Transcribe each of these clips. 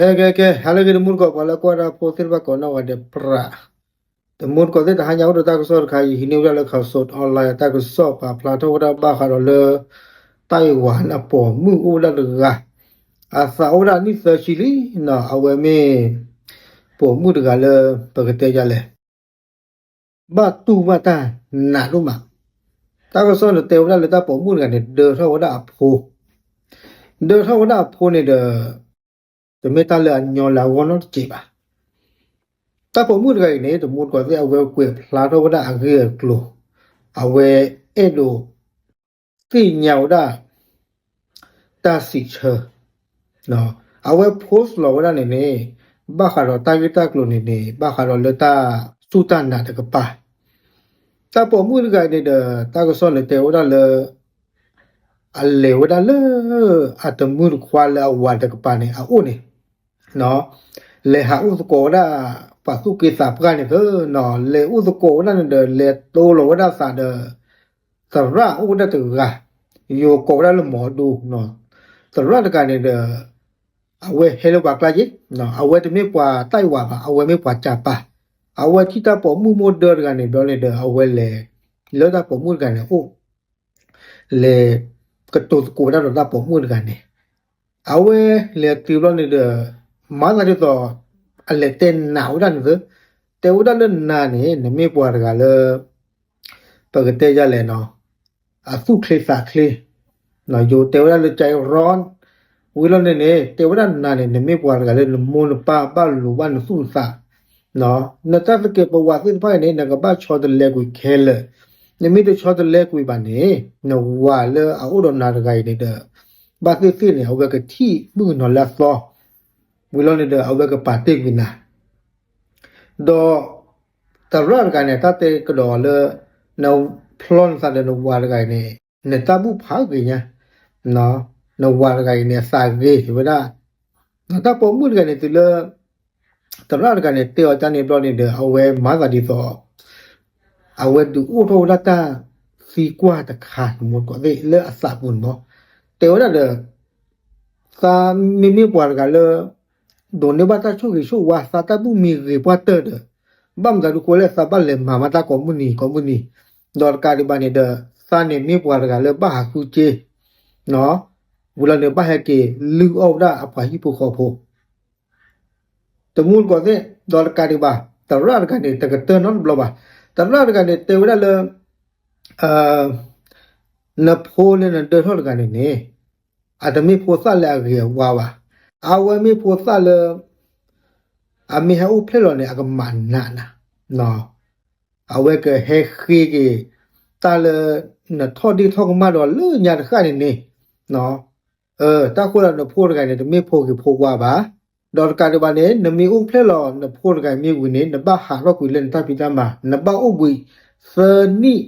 ကဲ ကဲ ကဲ ဟါလၢအဂ့ၤ တမူတကိး ပှၤလၢကွၢ်တၢ်ဖိသ့ၣ်တဖၣ်ကိးနီၢ်ဂၤဒဲး ပြး တမူတကိးသ့ၣ် တဟါညါအိၣ်ဒီးတၢ်ကစီၣ်တခါ ယဟံးန့ၢ်ဝဲဒၣ်လၢ Khaosod Online တၢ်ကစီၣ်ပာ်ဖျါထီၣ်ဝဲဒၣ်ဘၣ်ဃးဒီးလၢ တၢ်အံၤဝၤန့ၣ် ပိာ်မုၣ်အိၣ်ဝဲဒၣ်တဂၤ အသးအိၣ်ဝဲဒၣ်နံၣ်သၢဆံလံနီၤ အဝဲမ့ၢ် ပိာ်မုၣ်တဂၤလၢ ပကတဲယၤလဲၣ် ဘၣ်တူၢ်ဘၣ်တၢ်နးဒိၣ်မး, တၢ်ကစီၣ်န့ၣ်တဲဝဲဒၣ်လၢတၢ်ပိာ်မုၣ်တဂၤန့ၣ် ဒၢထီၣ်ဝဲဒၣ်အဖိ, ဒၢထီၣ်ဝဲဒၣ်အဖိန့ၣ်ဒီး တမ့ၢ်တၢ်လၢအညီလၢအဂီၢ်နီတစဲးဘၣ်. တၢ်ပိာ်မုၣ်တဂၤအံၤန့ၣ် တမူတကိးသ့ၣ် အဝဲကွဲးဖျါထီၣ်ဝဲဒၣ်အဂ့ၢ်အကျိၤ, အဝဲအဲၣ်ဒိး သ့ၣ်ညါဝဲဒၣ် တၢ်စံးဆၢ, အဝဲ post လီၤဝဲဒၣ်န့ၣ်န့ၣ် ဘၣ်ဃးဒီးတၢ်ဂ့ၢ်တၢ်ကျိၤန့ၣ်န့ၣ် ဘၣ်ဃးဒီးလၢတၢ်စူၢ်တၢ်နာ်တကပၤ, တၢ်ပိာ်မုၣ်တဂၤအံၤန့ၣ်ဒီး တၢ်ကစီၣ်န့ၣ်တဲဝဲဒၣ်လၢ အလဲၤဝဲဒၣ်လၢ အတမုၢ်တခွါလၢအဝၤတကပၤန့ၣ် အအိၣ်န့ၣ် လဲၤဟးအိၣ်သကိးဝဲဒၣ် ပှၤသူၣ်က့သးပှၢ်န့ၣ်သ့, လဲၤအိၣ်သကိးဝဲဒၣ်န့ၣ်ဒီး လဲၤတိလီၤဝဲဒၣ်သးဒီး သရၣ်အိၣ်ဝဲဒၣ်တဂၤ, ယိၤကိးဝဲဒၣ်လၢမီၤဒူ, သရၣ်တဂၤန့ၣ်ဒီး အဝဲဟဲလၢပှၤကျါက့, အဝဲတမ့ၢ်ပှၤတၢ်အံၤဝၤဘၣ်, အဝဲမ့ၢ်ပှၤကၢ်ပၢ်, အဝဲထံၣ်တၢ်ပိာ်မုၣ်မိၢ်ဒၢတဂၤန့ၣ်ဘျီန့ၣ်ဒီး အဝဲလဲၤ လၢတၢ်ပိာ်မုၣ်တဂၤန့ၣ်အိၣ် လဲၤကတိၤသကိးဝဲဒၣ်ဒီးတၢ်ပိာ်မုၣ်တဂၤန့ၣ်, အဝဲလဲၤတုၤဘျီန့ၣ်ဒီး မၤသးဒ်သိး အလဲၤတဲနၤဝဲဒၣ်န့ၣ်သ့, တဲဝဲဒၣ်လၢနၤန့ၣ် နမ့ၢ်ပှၤတဂၤလၢ ပကတဲယၤလဲၣ်နီၤ, အသူၣ်ချ့သးချ့, ယိၤတဲဝဲဒၣ်လၢ ကၠဲရီ, ဝံၤလီၤန့ၣ်န့ၣ် တဲဝဲဒၣ်နၤန့ၣ် နမ့ၢ်ပှၤတဂၤလၢနမိၢ်နပၢ်ဘၣ်လိာ်ဘၣ်နသူၣ်နသး, နတၢ်သကဲးပဝးသ့ၣ်တဖၣ်အံၤန့ၣ် နကဘၣ်ဆီတလဲကွံာ်ခဲလၢာ်, နမ့ၢ်တဆီတလဲကွံာ်ဘၣ်န့ၣ် နဝၤလၢအအိၣ်ဒီးနၤတဂၤအံၤန့ၣ်ဒီး ဘၣ်သ့ၣ်သ့ၣ်န့ၣ် အဝဲကထံၣ်မုၣ်ကနီၤလၢအသီ, ဝံၤလီၤန့ၣ်ဒီး အဝဲကပာ်တ့ၢ်ကွံာ်နၤ ဒီး သရၣ်တဂၤန့ၣ် တၢ်တဲကဒီးလၢ နဖျီနသးဒီးနဝၤတဂၤအံၤန့ၣ် နတၢ်ဘူၣ်ဖးဂ့ၤညါ, နဝၤတဂၤအံၤန့ၣ် အသးဂ့ၤဝဲဒၣ်, တၢ်ပိာ်မုၣ်တဂၤန့ၣ် တုၤလၢ သရၣ်တဂၤန့ၣ် တဲအီၤတၢ်န့ၣ်ဘျီန့ၣ်ဒီး အဝဲမၤသးဒ်သိး အဝဲဒုးအိၣ်ထီၣ်ဝဲဒၣ်တၢ်သံကွၢ်တခါ တမူတကိးသ့ၣ် လၢအသးပူၤန့ၣ်မး, တဲဝဲဒၣ်ဒီး သးမ့မ့ၢ်ပှၤတဂၤလၢ ဒိးန့ၢ်ဘၣ်တၢ်ဆိၣ်ဂ့ၤဆိၣ်ဝါ သးတၢ်ဘူၣ်မံၤဂ့ၤပှၢ်တၢၢ်ဒီး ဘၣ်မတၤဒုးဃိလဲၣ် သးဘၣ်လဲၤမၤမးတၢ်ကိးမုၢ်နံၤကိးမုၢ်နံၤ, ဒီးတကးဒံးဘၣ်န့ၣ်ဒီး သးန့ၣ်မ့ၢ်ပှၤတဂၤလၢဘၣ်ဟးဃုစ့, ဝံၤလီၤန့ၣ် ဘၣ်ဟဲက့ၤလုၢ်အီၣ်ဝဲဒၣ်အပှၤဟံၣ်ဖိဃီဖိ တမူတကိးသ့ၣ် ဒီးတကးဒံးဘၣ် သရၣ်တဂၤန့ၣ် တကတၢၢ်နီတဘျီဘၣ်. သရၣ်တဂၤန့ၣ် တဲဝဲဒၣ်လၢ နဖိလၢနဒၢထီၣ်တဂၤန့ၣ်န့ၣ် အတမ့ၢ်ဖိသၣ်လၢအဂ့ၤအဝါဘၣ်. အဝဲမ့ၢ်ဖိသၣ်လၢ အမ့ၢ်ဟဲအိၣ်ဖျဲၣ်လီၤန့ၣ် အကမၤနးနၤ အဝဲကဟဲဃ့က့ၤ တၢ်လၢ နထီၣ်ဒ့ၣ်ထီၣ်ကမၣ်ဒီးလၢညါတဃၣ်န့ၣ်န့ၣ် တၢ်ဃိသတးနဖိတဂၤန့ၣ် တမ့ၢ်ဖိဂ့ၤဖိဝါဘၣ်. ဒီးတကးဒံးဘၣ်န့ၣ် နမ့ၢ်အိၣ်ဖျဲၣ်လီၤနဖိတဂၤမ့ၢ်ဝံၤန့ၣ် နဘၣ်ဟးထီၣ်ကွံာ်လၢနတၢ်ဖံးတၢ်မၤ နဘၣ်အိၣ်ဘှံးသၢနံၣ်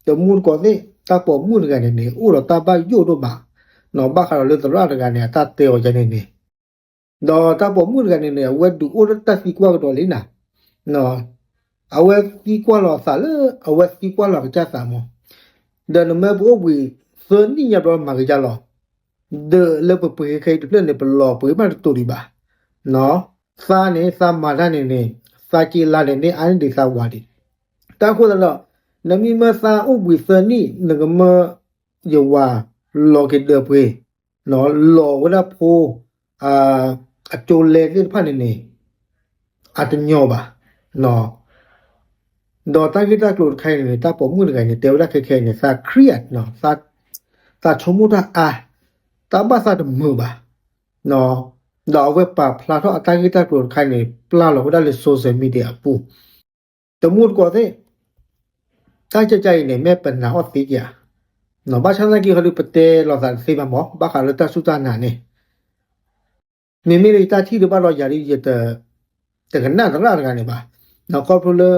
တမူတကိးသ့ၣ် တၢ်ပိာ်မုၣ်တဂၤန့ၣ်န့ၣ် အိၣ်ဒီးတၢ်ဘၣ်ယိၣ်ဒိၣ်မး ဘၣ်ဃးဒီးလၢသရၣ်တဂၤန့ၣ် အတၢ်တဲအီၤယဲန့ၣ်န့ၣ် ဒီးတၢ်ပိာ်မုၣ်တဂၤန့ၣ်န့ၣ် အဝဲဒုးအိၣ်လၢတၢ်သံကွၢ်ကဒီးလံနၤ အဝဲသံကွၢ်လီၤအသးလၢ အဝဲသံကွၢ်လီၤအကစၢ်သးမး ဒီးနမ့ၢ်ပအိၣ်ဘှံးသၢနံၣ်ညါဘျီမၤက့ၤယါလီၤ. ဒီးလၢပပှ့ၤခဲအံၤတဖျၢၣ်န့ၣ် ပလီၤပှ့ၤမးတတိၤဒံးဘၣ်. သးန့ၣ် သးမၤတၢ်န့ၣ်န့ၣ် သးက့လါန့ၣ်န့ၣ် အါန့ၢ်ဒံးသးဝၤဒံး. တၢ်ဃိသတးဒီး နမ့ၢ်မၢသးအိၣ်ဘှံးသၢနံၣ် နကမၢယဝၤလီၤက့ၤဒၢးပှ့ၤ လီၤဝဲဒၣ်ဖိ အကၠိလဲသ့ၣ်တဖၣ်န့ၣ်န့ၣ် အတညီဘၣ်. ဒီးတၢ်ဂ့ၢ်တၢ်ကျိၤတခါအံၤန့ၣ် တၢ်ပိာ်မုၣ်တဂၤအံၤန့ၣ် တဲဝဲဒၣ်ခဲခဲအံၤန့ၣ် သးခရံာ် သးဆိကမိၣ်တၢ်အါ တၢ်ဘၣ်သးတမုာ်ဘၣ်. ဒီးအဝဲပာ်ဖျါထီၣ်အတၢ်ဂ့ၢ်တၢ်ကျိၤတခါအံၤန့ၣ် ပျၢ်လီၤဝဲဒၣ်လၢ social media အပူၤ တမူတကိးသ့ၣ် တၢ်ကကါအံၤန့ၣ် မ့ၢ်ပနာ်အီၤသ့ဧါ. ဘၣ်ဆၣ်သနာ်က့ဟီဒုး ပတဲလိာ်သးတသ့ဘၣ်မး ဘၣ်ဃးလၢတၢ်စူၢ်တၢ်နာ်န့ၣ် မ့မ့ၢ်လၢယတၢ်ထံၣ်ဒံးဘၣ်ဒီးယၤဒ်ယတ တကနၣ်သရၣ်တဂၤန့ၣ်ဘၣ်. ခီဖျိလၢ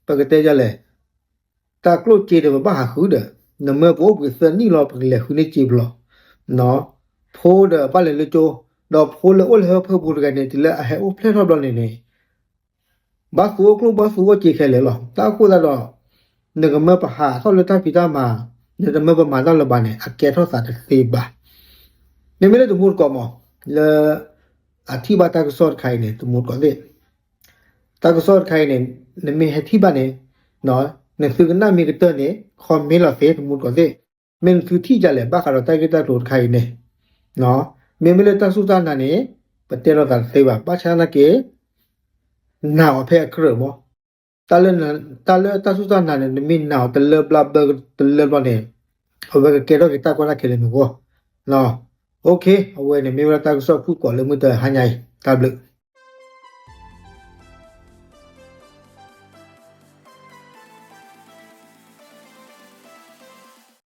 ပကတဲယၤလဲၣ် တၢ်ကျိၣ်စ့ဒီးပဘၣ်ဟးဃုဒီး နမၢပအိၣ်ဘှံးသၢနံၣ်လီၤ ပကလဲၤဃုန့ၢ်စ့ဘျီ ဖိဒီးဘၣ်လဲၤလၢကၠိ ဒီးဖိလၢအိၣ်လၢဟၢဖၢပူၤတဂၤန့ၣ် တုၤလၢအဟဲအိၣ်ဖျဲၣ်ထီၣ်ဘျီန့ၣ်န့ၣ် ဘၣ်သူအိၣ်ကျိၣ်ဘၣ်သူအိၣ်စ့ခဲလၢာ်လီၤ. တၢ်ဃိသတးဒီး နကမၢပဟးထီၣ်လၢတၢ်ဖံးတၢ်မၤ နတမၢပမၤတၢ်လၢၤဘၣ်န့ၣ် အကဲထီၣ်သးတသ့ဘၣ်. မ့မ့ၢ်လၢတမူတကိးမး လၢ အထံၣ်ဘၣ်တၢ်ကစီၣ်တခါအံၤန့ၣ် တမူတကိးသ့ၣ်, တၢ်ကစီၣ်တခါအံၤန့ၣ် နမ့ၢ်ဟဲထံၣ်ဘၣ်န့ၣ် နသုကနၣ်မ့ၢ်ကတၢၢ်န့ၣ် comment လီၤသ့ တမူတကိးသ့ၣ်, မ့ၢ်နသုထံၣ်ဒ်လဲၣ် ဘၣ်ဃးဒီးတၢ်ဂ့ၢ်တၢ်ကျိၤတခါအံၤန့ၣ်, မ့မ့ၢ်လၢတၢ်စူၢ်တၢ်နာ်န့ၣ် ပတဲလိာ်သးတသ့ဘၣ် ဘၣ်ဆၣ်သနာ်က့ နာ်အီၤဖဲအကြၢးမး, တၢ်လၢတၢ်စူၢ်တၢ်နာ်န့ၣ် နမ့ၢ်နာ်အီၤတလၢဘျီဘျီတလၢဘျီန့ၣ် အဝဲကကဲထီၣ်က့ၤတၢ်ကီတၢ်ခဲလၢနဂီၢ်, OK, အဝဲန့ၣ်မ့ၢ်ဝဲဒၣ်တၢ်ကစီၣ်ဖုၣ်ကိာ်လၢမုၢ်တဟါညါအံၤ တၢ်ဘျုး.